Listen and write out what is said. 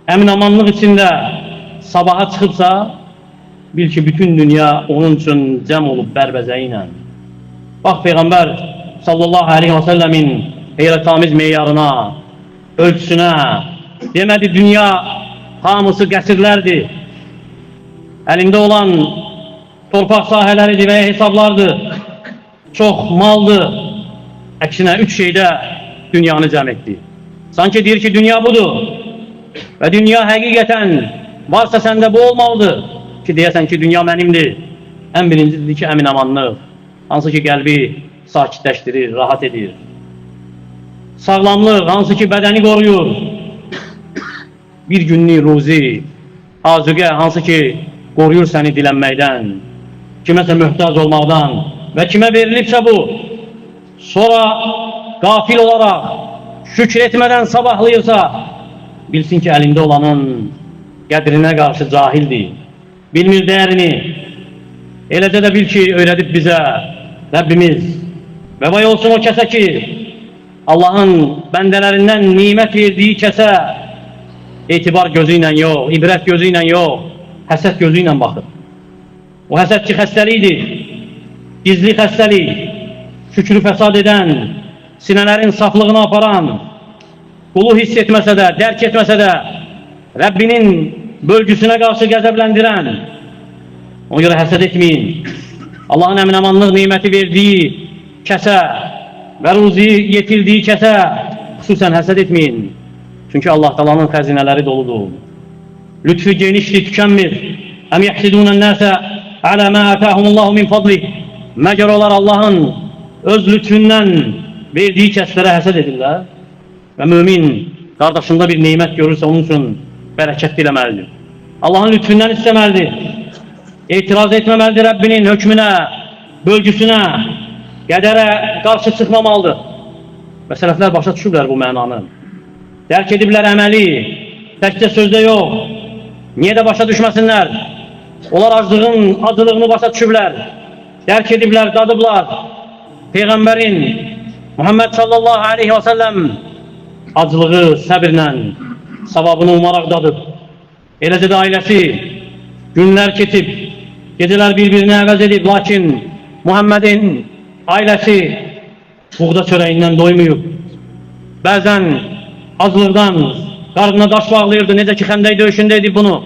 əmin-amanlıq içində sabaha çıxıbsa, bil ki, bütün dünya onun üçün cəm olub bərbəzəyi ilə. Bax, Peyğəmbər sallallahu aleyhi və səlləmin heyrətamiz meyarına, ölçüsünə, demədi dünya hamısı qəsrlərdir, əlində olan torpaq sahələridir və ya hesablardır, çox maldır. Əksinə üç şeydə dünyanı cəm etdi. Sanki deyir ki, dünya budur və dünya həqiqətən varsa səndə bu olmalıdır ki, deyəsən ki, dünya mənimdir. Ən birinci dedi ki, əmin-amanlıq, hansı ki, qəlbi sakitləşdirir, rahat edir. Sağlamlıq, hansı ki, bədəni qoruyur. Bir günlük ruzi, azuqə, hansı ki, qoruyur səni dilənməkdən, kiməsə möhtac olmaqdan və kimə verilibsə bu, sonra qafil olaraq, şükr etmədən sabahlayırsa, bilsin ki, əlində olanın qədrinə qarşı cahildir, bilmir dəyərini. Eləcə də bil ki, öyrədib bizə Rəbbimiz və vay olsun o kəsə ki, Allahın bəndələrindən nimət verdiyi kəsə etibar gözü ilə yox, ibrət gözü ilə yox, həsəd gözü ilə baxır. O həsəd ki, xəstəlikdir, gizli xəstəlik, şükrü fəsad edən, sinələrin saflığını aparan, qulu hiss etməsə də, dərk etməsə də, Rəbbinin bölgüsünə qarşı qəzəbləndirən, ona görə həsəd etməyin. Allahın əminamanlıq niməti verdiyi kəsə və ruzi yetirdiyi kəsə xüsusən həsəd etməyin. Çünki Allah Taala'nın xəzinələri doludur. Lütfü genişdir, tükənmir. Əm yəhsidunən nəsə alə mə ətəhumullahu min fadlih. Məgər onlar Allahın öz lütfündən verdiyi kəslərə həsəd edirlər? Və mömin qardaşında bir nemət görürsə onun üçün bərəkət diləməlidir. Allahın lütfündən istəməlidir. Etiraz etməməlidir Rəbbinin hökmünə, bölgüsünə, qədərə qarşı çıxmamalıdır. Və sələflər başa düşüblər bu mənanı. Dərk ediblər əməli, təkcə sözdə yox. Niyə də başa düşməsinlər? Onlar aclığın acılığını başa düşüblər. Dərk ediblər, dadıblar. Peyğəmbərin Muhammed sallallahu aleyhi və səlləm acılığı səbirlə, savabını umaraq dadıb. Eləcə də ailəsi günlər keçib, gecələr bir-birini əvəz edib, lakin Muhammedin ailəsi buğda çörəyindən doymayıb. Bəzən aclıqdan qarnına daş bağlayırdı, necə ki Xəndək döyüşündə edib bunu.